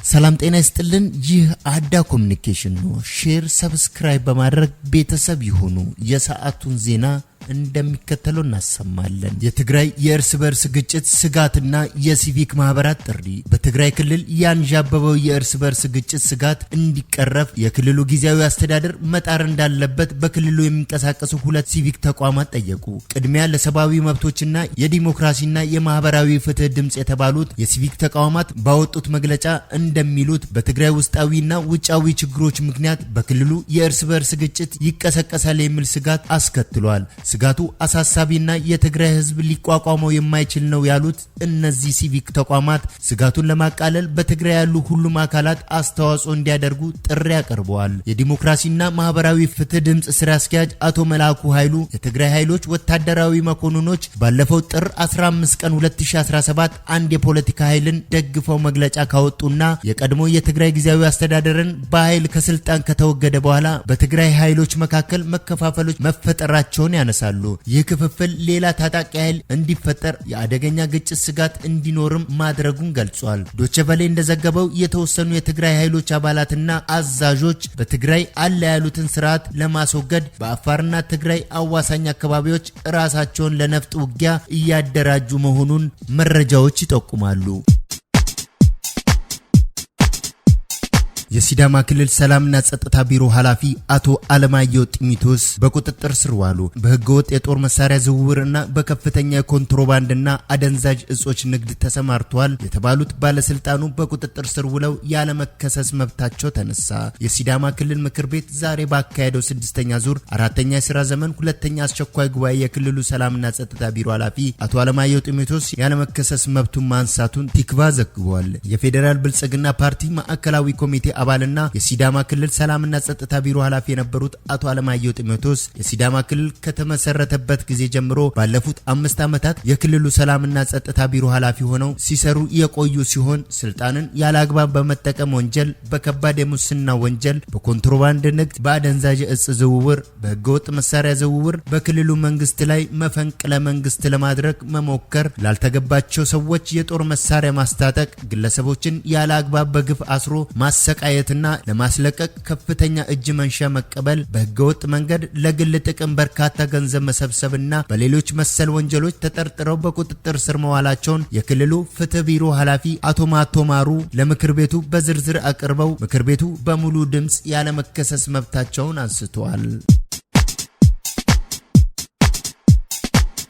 ሰላም ጤና ይስጥልን። ይህ አዳ ኮሚኒኬሽን ነው። Share፣ subscribe በማድረግ ቤተሰብ ይሁኑ። የሰዓቱን ዜና እንደሚከተለው እናሰማለን። የትግራይ የእርስ በርስ ግጭት ስጋትና የሲቪክ ማህበራት ጥሪ። በትግራይ ክልል ያንዣበበው የእርስ በርስ ግጭት ስጋት እንዲቀረፍ የክልሉ ጊዜያዊ አስተዳደር መጣር እንዳለበት በክልሉ የሚንቀሳቀሱ ሁለት ሲቪክ ተቋማት ጠየቁ። ቅድሚያ ለሰብአዊ መብቶችና የዲሞክራሲና የማህበራዊ ፍትህ ድምፅ የተባሉት የሲቪክ ተቋማት ባወጡት መግለጫ እንደሚሉት በትግራይ ውስጣዊና ውጫዊ ችግሮች ምክንያት በክልሉ የእርስ በርስ ግጭት ይቀሰቀሳል የሚል ስጋት አስከትሏል። ስጋቱ አሳሳቢና የትግራይ ሕዝብ ሊቋቋመው የማይችል ነው ያሉት እነዚህ ሲቪክ ተቋማት ስጋቱን ለማቃለል በትግራይ ያሉ ሁሉም አካላት አስተዋጽኦ እንዲያደርጉ ጥሪ አቅርበዋል። የዲሞክራሲና ማህበራዊ ፍትህ ድምፅ ስራ አስኪያጅ አቶ መላኩ ኃይሉ የትግራይ ኃይሎች ወታደራዊ መኮንኖች ባለፈው ጥር 15 ቀን 2017 አንድ የፖለቲካ ኃይልን ደግፈው መግለጫ ካወጡና የቀድሞ የትግራይ ጊዜያዊ አስተዳደርን በኃይል ከስልጣን ከተወገደ በኋላ በትግራይ ኃይሎች መካከል መከፋፈሎች መፈጠራቸውን ያነሳሉ። ይህ ክፍፍል ሌላ ታጣቂ ኃይል እንዲፈጠር የአደገኛ ግጭት ስጋት እንዲኖርም ማድረጉን ገልጿል። ዶቼ ቬለ እንደዘገበው የተወሰኑ የትግራይ ኃይሎች አባላትና አዛዦች በትግራይ አለ ያሉትን ስርዓት ለማስወገድ በአፋርና ትግራይ አዋሳኝ አካባቢዎች ራሳቸውን ለነፍጥ ውጊያ እያደራጁ መሆኑን መረጃዎች ይጠቁማሉ። የሲዳማ ክልል ሰላምና ጸጥታ ቢሮ ኃላፊ አቶ አለማየሁ ጢሞቴዎስ በቁጥጥር ስር ዋሉ። በህገወጥ የጦር መሳሪያ ዝውውርና በከፍተኛ የኮንትሮባንድና አደንዛዥ እጾች ንግድ ተሰማርተዋል የተባሉት ባለስልጣኑ በቁጥጥር ስር ውለው ያለመከሰስ መብታቸው ተነሳ። የሲዳማ ክልል ምክር ቤት ዛሬ ባካሄደው 6ኛ ዙር 4ኛ የስራ ዘመን 2ኛ አስቸኳይ ጉባኤ የክልሉ ሰላምና ጸጥታ ቢሮ ኃላፊ አቶ አለማየሁ ጢሞቴዎስ ያለመከሰስ መብቱን ማንሳቱን ቲክቫ ዘግቧል። የፌዴራል ብልጽግና ፓርቲ ማዕከላዊ ኮሚቴ አባልና የሲዳማ ክልል ሰላምና ጸጥታ ቢሮ ኃላፊ የነበሩት አቶ አለማየሁ ጢሞቴዎስ የሲዳማ ክልል ከተመሰረተበት ጊዜ ጀምሮ ባለፉት 5 ዓመታት የክልሉ ሰላምና ጸጥታ ቢሮ ኃላፊ ሆነው ሲሰሩ የቆዩ ሲሆን ስልጣንን ያለ አግባብ በመጠቀም ወንጀል፣ በከባድ የሙስና ወንጀል፣ በኮንትሮባንድ ንግድ፣ በአደንዛዥ እጽ ዝውውር፣ በህገወጥ መሳሪያ ዝውውር፣ በክልሉ መንግስት ላይ መፈንቅለ መንግስት ለማድረግ መሞከር፣ ላልተገባቸው ሰዎች የጦር መሳሪያ ማስታጠቅ፣ ግለሰቦችን ያለ አግባብ በግፍ አስሮ ማሰቃየትና ለማስለቀቅ ከፍተኛ እጅ መንሻ መቀበል፣ በህገወጥ መንገድ ለግል ጥቅም በርካታ ገንዘብ መሰብሰብና በሌሎች መሰል ወንጀሎች ተጠርጥረው በቁጥጥር ስር መዋላቸውን የክልሉ ፍትህ ቢሮ ኃላፊ አቶ ማቶ ማሩ ለምክር ቤቱ በዝርዝር አቅርበው ምክር ቤቱ በሙሉ ድምፅ ያለመከሰስ መብታቸውን አንስተዋል።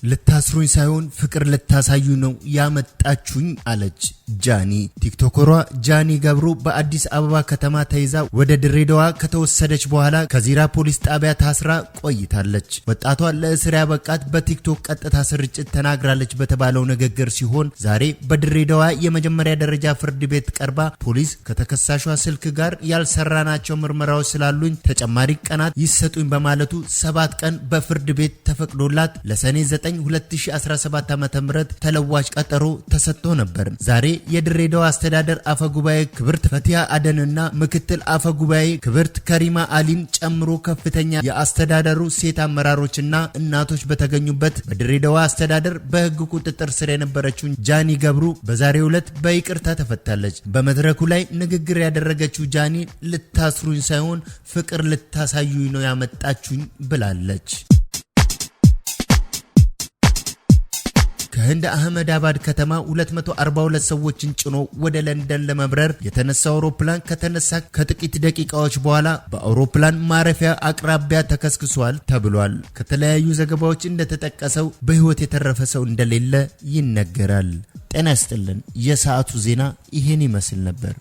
ልታስሩኝ ሳይሆን ፍቅር ልታሳዩ ነው ያመጣችሁኝ አለች ጃኒ። ቲክቶከሯ ጃኒ ገብሩ በአዲስ አበባ ከተማ ተይዛ ወደ ድሬዳዋ ከተወሰደች በኋላ ከዚራ ፖሊስ ጣቢያ ታስራ ቆይታለች። ወጣቷ ለእስር ያበቃት በቲክቶክ ቀጥታ ስርጭት ተናግራለች በተባለው ንግግር ሲሆን ዛሬ በድሬዳዋ የመጀመሪያ ደረጃ ፍርድ ቤት ቀርባ ፖሊስ ከተከሳሿ ስልክ ጋር ያልሰራናቸው ምርመራዎች ስላሉኝ ተጨማሪ ቀናት ይሰጡኝ በማለቱ 7 ቀን በፍርድ ቤት ተፈቅዶላት ለሰኔ 9 2017 ዓ.ም ተለዋጭ ቀጠሮ ተሰጥቶ ነበር። ዛሬ የድሬዳዋ አስተዳደር አፈ ጉባኤ ክብርት ፈቲያ አደንና ምክትል አፈ ጉባኤ ክብርት ከሪማ አሊን ጨምሮ ከፍተኛ የአስተዳደሩ ሴት አመራሮችና እናቶች በተገኙበት በድሬዳዋ አስተዳደር በሕግ ቁጥጥር ስር የነበረችውን ጃኒ ገብሩ በዛሬው ዕለት በይቅርታ ተፈታለች። በመድረኩ ላይ ንግግር ያደረገችው ጃኒ ልታስሩኝ ሳይሆን ፍቅር ልታሳዩኝ ነው ያመጣችሁኝ ብላለች። ከህንድ አህመድ አባድ ከተማ 242 ሰዎችን ጭኖ ወደ ለንደን ለመብረር የተነሳው አውሮፕላን ከተነሳ ከጥቂት ደቂቃዎች በኋላ በአውሮፕላን ማረፊያ አቅራቢያ ተከስክሷል ተብሏል። ከተለያዩ ዘገባዎች እንደተጠቀሰው በህይወት የተረፈ ሰው እንደሌለ ይነገራል። ጤና ይስጥልን። የሰዓቱ ዜና ይህን ይመስል ነበር።